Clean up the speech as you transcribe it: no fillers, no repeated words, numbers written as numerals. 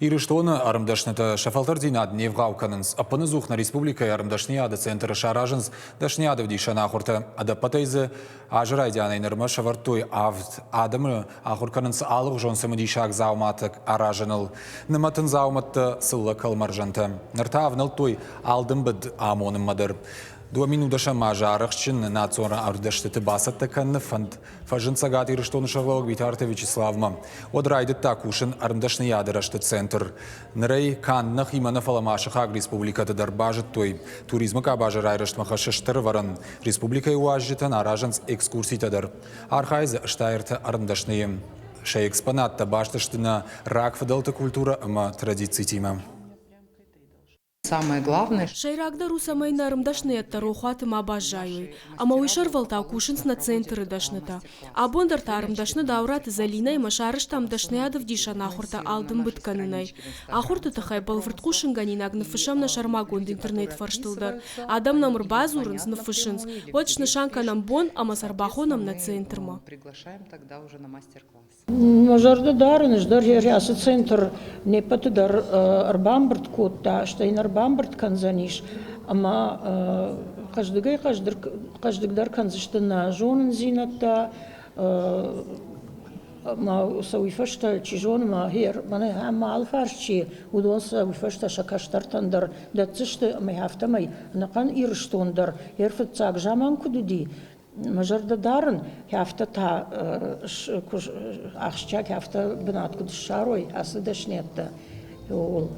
Ирыстоны ӕрмдӕснытӕ сӕ фӕлтӕрддзинад не вгъау кӕнынц. Ӕппынӕдзух нӕ республикӕйы ӕрмдӕсныйады центры саразынц дӕсныйадӕвдисӕн ахуыртӕ. Ӕдӕппӕтӕй дзы азы райдианӕй нырмӕ сӕвӕрдтой авд. Адӕмы ахуыр кӕнынц алыгъуызон цымыдисаг дзауматӕ аразыныл. Нымӕтын дзаумӕттӕ, цыллӕ кӕлмӕрзӕнтӕ. Ныр та ӕвнӕлдтой алдымбыд амонынмӕ дӕр. 2010 азы арӕхстджын национ ӕрдӕстыты бацӕттӕ кӕныны фӕнд фӕзынд Цӕгат Ирыстоны сӕргълӕууӕг Битарты Вячеславмӕ. Уӕд райдыдта кусын ӕрмдӕсныйады рӕзты центр. Ныр ӕй канд нӕхимӕ нӕ, фӕлӕ ма сыхаг республикӕты дӕр базыдтой. Туризмы къабазы райрӕзтмӕ хӕссы стыр ӕвӕрӕн. Республикӕйы уазджытӕн аразынц экскурситӕ дӕр. Архайы дзы 63 ӕрмдӕсныйы. Сӕ экспонаттӕ баст сты нӕ рагфыдӕлты культурӕ ӕмӕ традицитимӕ. Самое главное. Сӕйрагдӕр у, цӕмӕй нӕ ӕрмдӕсныйӕдтӕ рохуаты ма баззайой. Ӕмӕ уый сӕрвӕлтау кусынц нӕ центры дӕснытӕ. Абон дӕр та ӕрмдӕсны Дауыраты Зӕлинӕимӕ сарӕзтам дӕсныйадӕвдисӕн ахуыртӕ алдымбыд кӕнынӕй. Ахуырты тыххӕй бӕлвырд хъусынгӕнинаг ныффыссӕм нӕ сӕрмагонд интернет-фӕрстыл дӕр. Адӕм нӕм ӕрбадзурынц, ныффыссынц. Уӕд снысан кӕнӕм бон ӕмӕ сӕ ӕрбахонӕм нӕ центрмӕ. Приглашаем тогда уже на мастер-класс. Мӕ зӕрдӕ дарын, ӕз дӕр ацы центр не ппӕты дӕр ӕрбамбырд кодта, стӕй нӕ ӕрбамбырд кӕндзӕнис ӕмӕ хъӕздыгӕй хъӕздыгдӕр кӕндзысты нӕ зонындзинӕдтӕ, ӕмӕ сӕ уый фӕстӕ, чи зоны, ма мӕнӕ ӕмӕ алыфарс чи, уыдон сӕ уый фӕстӕ сӕ кӕстӕртӕн дӕр дӕтдзысты ӕмӕ афтӕмӕй ӕнӕхъӕн Ирыстон дӕр йе рфыццаг заман куыд уыди, Мӕ зӕрдӕ дарын, афтӕ та ахсджиаг афтӕ бынат куыд ссарой ацы дӕсниӕдтӕ, ууыл.